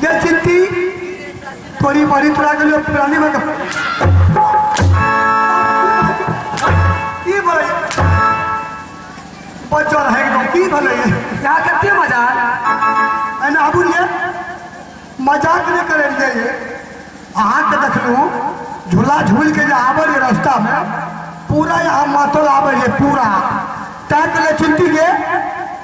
ये चिंती तोरी बड़ी तोरा गेलियो रानी माँ के की भेलै बच्चा रहै एकदम की भेलै यहाँ कते मजा एना आबू लिए मजाक नहि करै रहियै अहाँके देखलहुँ झूला झूल के जे आबै रहियै रास्तामे पूरा यहाँ मातल आबै रहियै पूरा ताकि ले चिंती के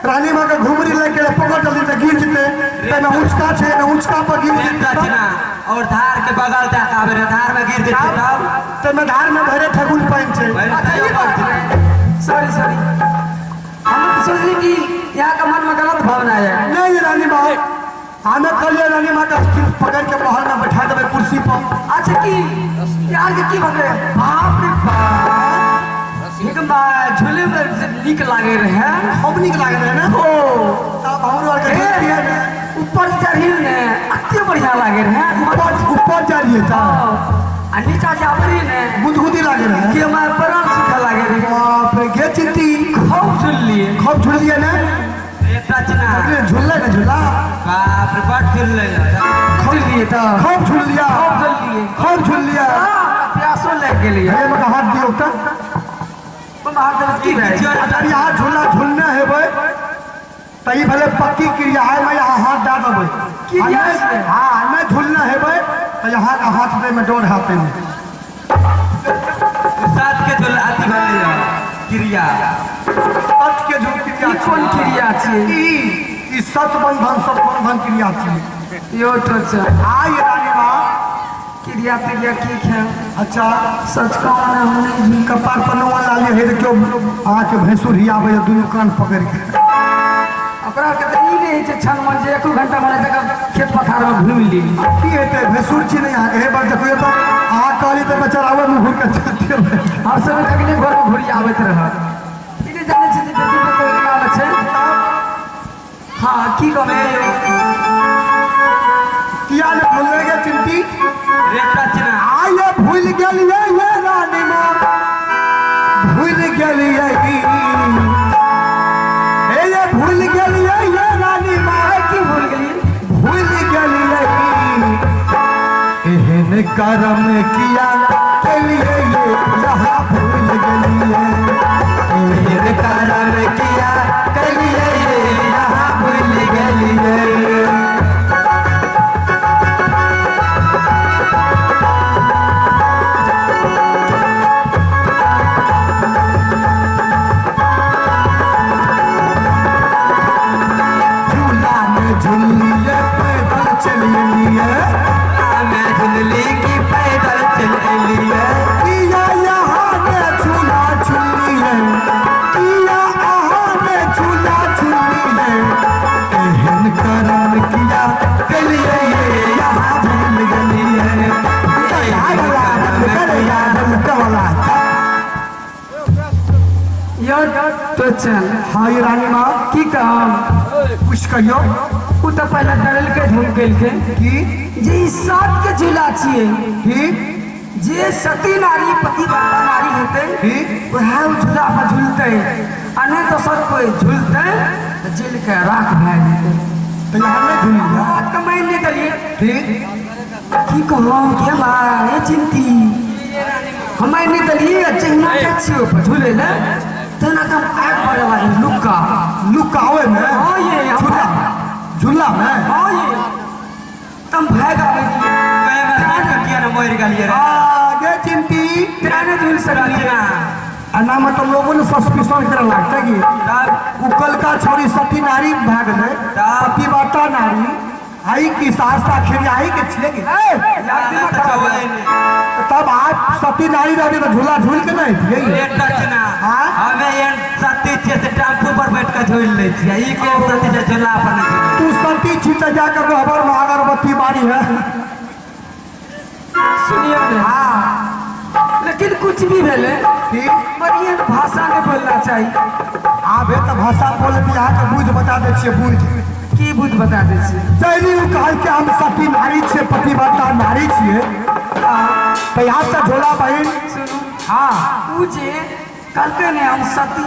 रानी माँ के घुमरी लग के पकड़ जल्दी तऽ गिर जेतै ताहिमे ऊँचका छै ने ऊँचका पर गिर जेतै और धार के बगल दे के आबे रहे धार में गिर जेतै तब ताहिमे धारमे भरे ठगुल पानि छै अच्छा ई बात सॉरी सॉरी, हम तो सोचली कि यहाँ का मन में गलत भावना है। नहीं रानी माँ, हमें कहलिए रानी माँ का पकड़ के महल में बैठा देबै कुर्सी पर। अच्छा की यार के की भगले, बाप रे बाप, एक बार झूले में नीक लागे रहे, खूब नीक लागे रहे ना। ओ तब हमरो आर के झूलतियै ने ऊपर चढ़ी ने अते बढ़िया लागे रहे, ऊपर ऊपर चढ़िए तब आ नीचा जे आबे रही ने गुदगुदी लागे रहे, कि हमारे प्राण सूखे लागे रहे। बाप रे गे चिंती खूब झूललिए, खूब झूललिए ने। झूलले ने झूला, बाप रे बड़ झूलले, झूललिए तऽ खूब झूललिया, खूब झूललिए, खूब झूललिया, प्यासो लागि गेलिए। हे मका हाथ दियौ तऽ तुम हाथ देबै की भेल? अगर यहाँ झूला झूलने हेबै तऽ ई भेलै पक्की क्रिया है, मैं यहाँ हाथ दए देबै। क्रिया छै? हाँ, नहि झूलने हेबै तऽ यहाँ के हाथ दै में डर हाथ में। सात के झूला अथी भेलै क्रिया, सत के झूल क्रिया। ई कोन क्रिया छियै? ई सतबंधन, सतबंधन क्रिया छियै। यो तो छै। आइ रानी माँ क्रिया त्रिया की खेल? अच्छा सच कहू ने हम नहीं झूल कपार पर नौआ लालिए हे देखियौ अहाँके भैंसुर ही आबैए दुनू कान पकड़ि के। ओकरा के तऽ ई नहि होइ छै छन मन जे एको घंटा मने जगह खेत पथार में घुमि ली। की हेतै भैंसुर छी नहि अहाँके, हे बड़ देखियौ तऽ अहाँ कहली तऽ बेचारा ओहिमे घुरि के चलि गेलै। हम सब अगले घर में घुरि आबैत रहत। ई नहि जानै छै जे बेटी पुतोह केना आबै छै। हाँ की कहबै यौ? किया ने भूललै गे चिंती? रे रचना। आये भूलि गेलियै ये रानी माँ, भूलि गेलियै, हे ये भूलि गेलियै ये रानी माँ, की भूलि गेलियै? भूलि गेलियै एहन करम किया केलियै ये यहाँ भूलि गेलियै, एहन करम किया केलियै ये यहाँ भूलि गेलियै। झूला में झूलिए पैदल चलिए, में झूलली की पैदल चलिए, किया यहाँ ने झूला झूलिए, किया अहाँ ने झूला झूलिए, एहन करम किया केलिए ये यहाँ भूल गेलिए। यो तो चल। हाँ ये रानी माँ की कहम? कुछ कहियो। उ तऽ पहिले डरेलकै धमकेलकै की जे ई सात के झूला छियै की जे सती नारी पतिव्रता नारी हेतै की वएह उ झूला पर झूलतै आ नहि दोसर कोइ झूलतै तऽ जलि के राख भए जेतै। तऽ यहाँ नहि झूलियै बात के मानि नहि देलियै। ठीक की कहब के भाई चिंती हम मानि नहि देलियै। जहिना जाइ छियै ओहिपर झूलै लए तहिना के हम आगि बढ़े लागल लुक्का लुकावे में। हाँ ये हम झूला झूला में। हाँ ये तम भाग आबै रहियै। किया ने मरि गेलियै रे? आगे चिंती तें नहि झूलि सकलियै। एना में तो लोगों ने सस्पिशन करे लगते कि उकल का छोरी सती नारी भाग गए, पतिव्रता नारी आई की सहरसा खेल आई के छिए कि तब आप सती नारी रहती तो झूला झूल के नहीं थिए। हाँ? हमे एहन सती छियै से टेम्पू पर बैठ के झूलि लै छियै, ई के सती छै झूला पर नहि झूलै। तू सती छी तऽ जाकर गहबर में अगरबत्ती बारी है। सुनियो ने। हाँ लेकिन कुछ भी भेलै ठीक बढ़िया भाषा नहीं बोलना चाहिए। आबे तऽ भाषा बोलते अहाँके बुझ बता दै छियै। बुझ की बुझ बता दै छियै? जैनी उ कहल के हम सती नारी छियै, पतिव्रता नारी छियै, तऽ यहाँ से झोला बहिन। सुनू। हाँ उ जे कहलकै ने हम सती,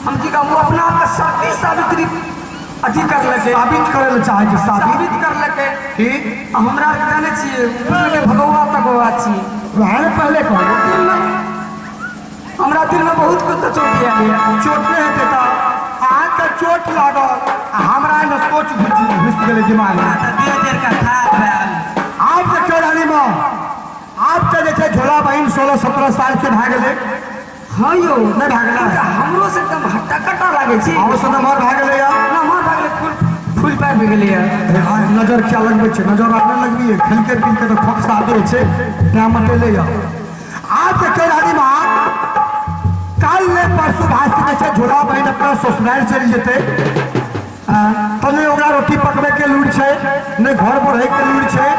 हम की कहब, ओ अपना आपके सती सावित्री अथी करलकै। साबित करै लए चाहै छै, साबित साबित करलकै। की आ हमरा आरके जानै छियै, बुझलकै भगौआ तगौआ छियै। वएह ने पहिले कहलहुँ। दिलमे, हमरा दिलमे बहुत कुछ तऽ चोट आयल यऽ। चोट नहि हेतै तऽ? अहाँके चोट लागल आ हमरा एहिमे सोच घुसि घुसि गेलै दिमागमे। तऽ देह जरि कऽ खाक भए गेल। आब देखियौ रानीमाँ, आब तऽ जे छै झोला बहिन 16-17 सालके भए गेलै। हँ यौ। नहि भए गेलै? तऽ हमरो से एकदम हट्टा कट्टा लागै छी। अहूँ से नमहर भए गेलै यऽ। नमहर भए गेलै, फूल फूल पाबि गेलै। नजर क्या लगबै छै? नजर आर नहि लगबियै। खेलके पीलके तऽ खोकसा दै छै, टाइम मटेलै यऽ। आब देखियौ रानीमाँ, काल्हि नहि परसू भए सकै छै झोला बहिन अपना ससुरारि चलि जेतै। तऽ नहि ओकरा रोटी पकबैके लूरि छै, नहि घर बढ़ैके लूरि छै,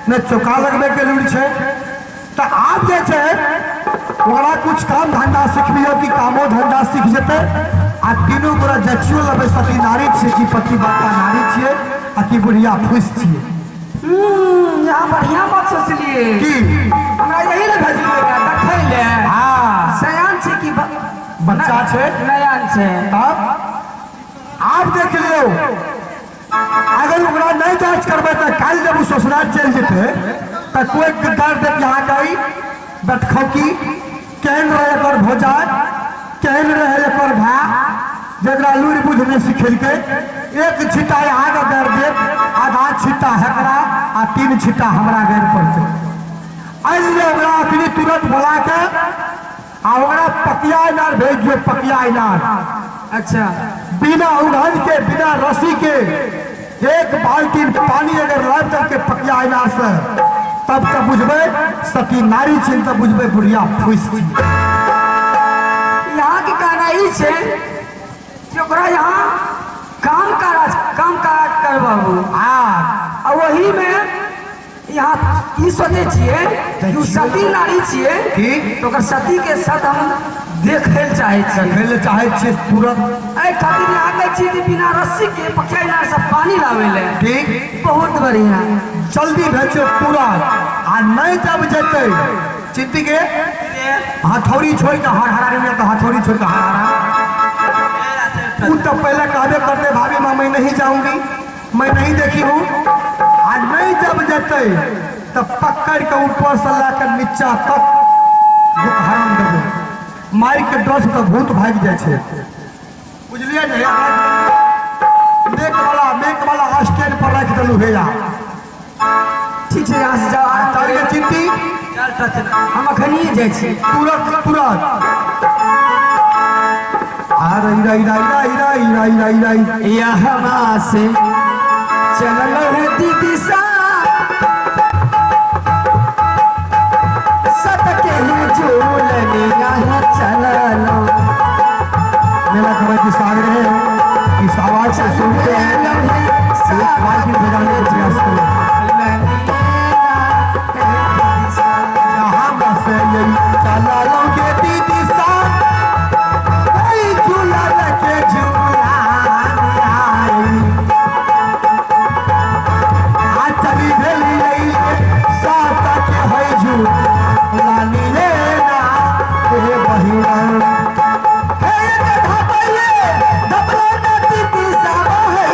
नहि चौका लगबैके लूरि छै। तऽ आब जे छै ओकरा कुछ काम धंधा सिखबियौ कि कामो धंधा सीख जेतै आ तीनू गोरा जचियो लेबै, सती नारी छियै कि पतिव्रता नारी छियै आ कि बुढ़िया फूसि छियै। यहाँ बढ़िया बात सोचलिए। की? हमरा यही ले भेजलिए देखै ले। हँ। सयान छै कि बच्चा छै? नयान छै। तब आब देख लियौ, अगर ओकरा नहि जाँच करबै तऽ काल्हि जब ओ ससुराल चलि जेतै तऽ कोइ डर देत अहाँके ई बैठखौकी केहन रहै, एकर भौजाइ केहन रहै, एकर भाय जकरा लूरि बुद्धि नहि सिखेलकै। एक छिट्टा अहाँके गारि देत, आधा छिट्टा हेकरा आ 3 छिट्टा हमरा गारि पड़तै। एहि ओकरा अखनी तुरंत बोला के आ ओकरा पकिया इनार भेज दियौ, पकिया इनार। अच्छा। बिना उड़हन के, बिना रस्सी के एक बाल्टी पानी अगर लाब करके पकिया इनार से, तब तक बुझबै सती नारी छिन, तब बुझबै बुढ़िया फूसि छी। यहाँ के कहना ई छै कि ओकरा यहाँ काम काज करबाबू। हाँ। आ वही में यहाँ ई सोचै छियै कि उ सती नारी छियै। की? तऽ ओकर सती के सत हम देखै लए चाहै छियै। देखै लए चाहै छियै तुरंत। एहि खातिर यहाँ कहै छियै कि बिना रस्सी के पकिया इनार से पानी लाबै लए। ठीक। बहुत बढ़िया। जल्दी भेजियौ तुरंत आ नहि जब जेतै चिंती के हथौड़ी छोड़ि के हर हरा तऽ हथौड़ी छोड़ि के हर हरा। उ तऽ पहले कहबे करते, भाभी माँ मैं नहीं जाऊंगी, मैं नहीं देखी हूँ। आ नहीं जब जेतै तऽ पकड़ के ऊपर से लए के नीचा तक हराम देबै, मारि के डर से तऽ भूत भागि जाइ छै, बुझलियै ने? मेक वाला स्टैंड पर राखि देलहुँ भैया। ठीक छै, यहाँ से जाओ। आ तब के चिंती चल टच। हम अखनिए जाइ छी। तुरंत तुरंत। आ रही रही रही रही रही रही रही रही। यहाँ से चलल है दीदी सा सबके ही झूलनी यहाँ चलल। मेला कमेटी सागर है, इस आवाज से सुनते हैं, एक बार भी बजाने का प्रयास करें। यहाँ बस यही चला लोगे दीदी सा, यही झूला लगे झूला आई। आ चली भेली यही सात के है झूला नीले ना हे बहिना। हे एक धपले धपले ना दीदी सा है।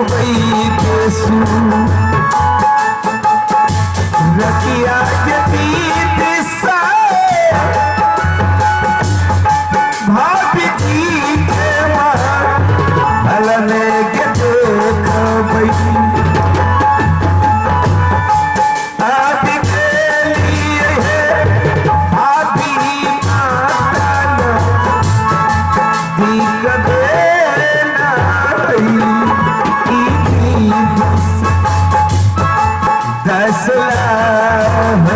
देखबै देसु रतिया के बीत से भाभी जी के महल में के देखबै आबि गेलियै हे भाभी माता नदी देना दस लाख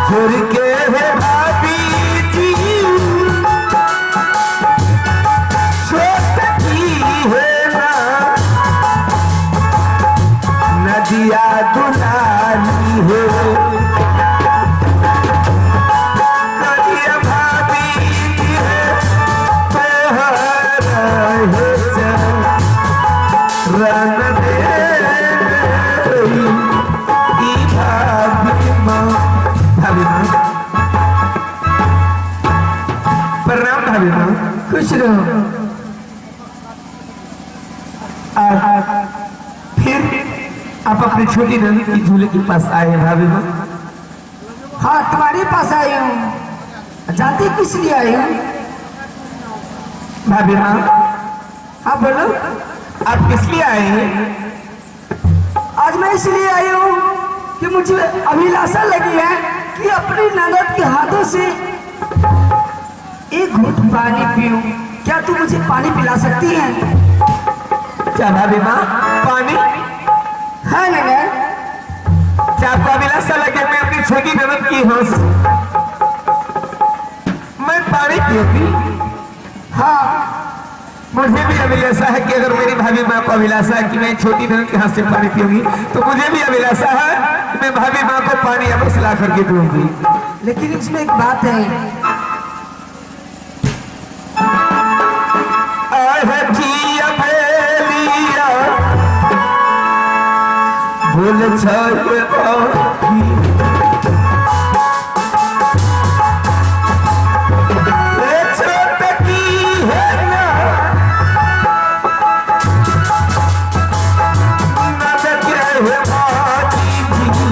चोर के है भाभी जी छोट की है ना नदिया दुलारी है करिया भाभी जी है तोहर है रन दे ई भाभी माँ। भाभी माँ प्रणाम। भाभी माँ खुश रहो। आप फिर आप अपनी छोटी नंद की झूले के पास आए हैं भाभी माँ। हाँ, तुम्हारे पास आई हूँ। जानती किस लिए आई हूँ? भाभी माँ। हाँ बोलो। आप किस लिए आए हैं? आज मैं इसलिए आई हूँ कि मुझे अभिलाषा लगी है कि अपनी ननद के हाथों से एक घूंट पानी पीऊं। क्या तू मुझे पानी पिला सकती है? क्या भाभी माँ पानी? हाँ ननद। क्या आपको अभिलाषा लगे मैं अपनी छोटी ननद की हंस मैं पानी पीती? हाँ। मुझे भी अभिलाषा है कि अगर मेरी भाभी माँ को अभिलाषा है कि मैं छोटी ननद के हाथ से पानी पीऊंगी, तो मुझे भी अभिलाषा है कि मैं भाभी माँ को पानी अवश्य ला करके दूंगी। लेकिन इसमें एक बात है। आह जी अबेलिया बोल छे छोटकी है ना नद के है भाजी जी।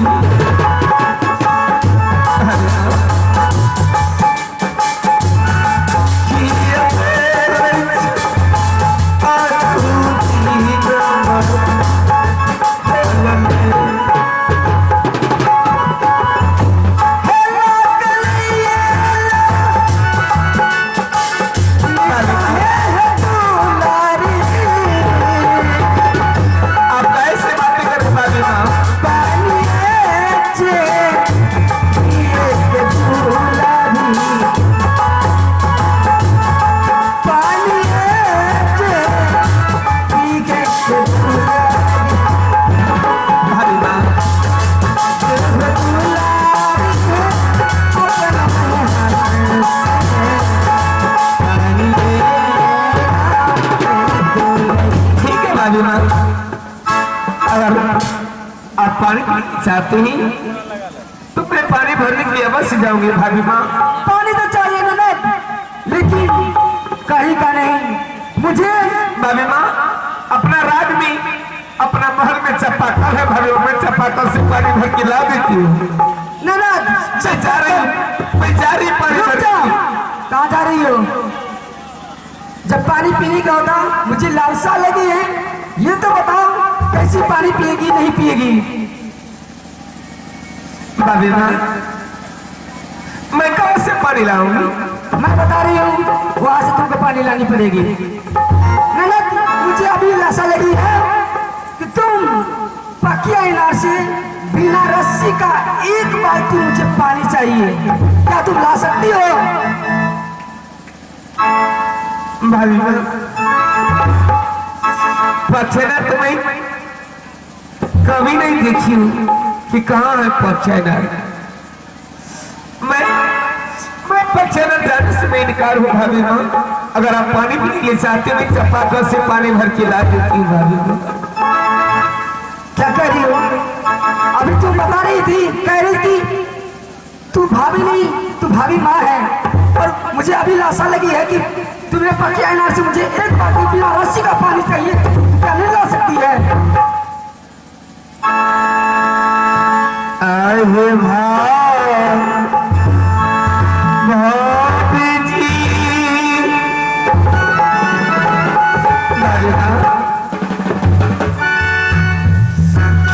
आप कैसे बातें कर भाभी माँ? भाभी माँ ठीक है भाभी माँ, अगर आप पानी पीना चाहते हैं तो मैं पानी भरने के लिए अवश्य जाऊंगी भाभी माँ। पानी तो चाहिए ननद, लेकिन कहीं का नहीं मुझे। भाभी माँ अपना राज में अपना महल में चपाकल है भाभी, मैं चपाकल से पानी भर के ला देती हूँ। ननद मैं जा रही हूँ, मैं जा रही हूँ पानी रुक भर जाओ। के। कहाँ जा रही हो? जब पानी पीने का होता मुझे लालसा लगी है, ये तो बताओ कैसी पानी पिएगी नहीं पिएगी? भाभी माँ मैं कहाँ से पानी लाऊंगी? मैं बता रही हूँ, वहां से तुमको पानी लानी पड़ेगी। ननद मुझे अभी लालसा लगी है कि तुम पकिया इनार से बिना रस्सी का एक बाल्टी मुझे पानी चाहिए। क्या तुम ला सकती हो? भाभी माँ पछेना तो मैं कभी नहीं देखी हूँ कि कहाँ है पछेना। मैं मैं पछेना जाने से मैं इनकार हूँ भाभी माँ। अगर आप पानी पीने के लिए चाहते हो मैं चपाकल से पानी भर के ला देती हूँ भाभी माँ। क्या कह रही हो? अभी तुम बता रही थी, कह रही थी तू भाभी नहीं, तू भाभी माँ है, और मुझे अभी लाशा लगी है कि तुम्हें पकिया इनार से मुझे एक बाल्टी बिना रस्सी का पानी चाहिए, तो क्या नहीं ला सकती है? आए भाई भाभी जी,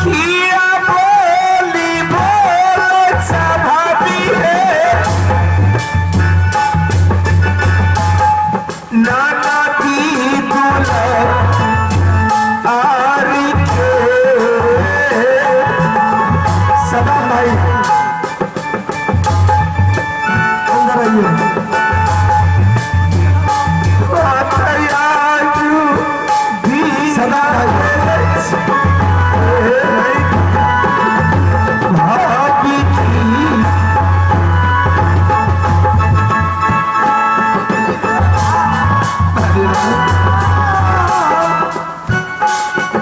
किया बोली बोल भाभी है, नाना की दुल्हन आरी के। सदाम भाई अंदर आइए। सदाम भाई,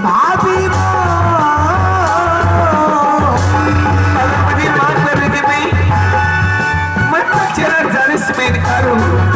भाभी मुझे माफ कर दीजिए, मैं चेहरा जाने से मैं इनकार हूँ।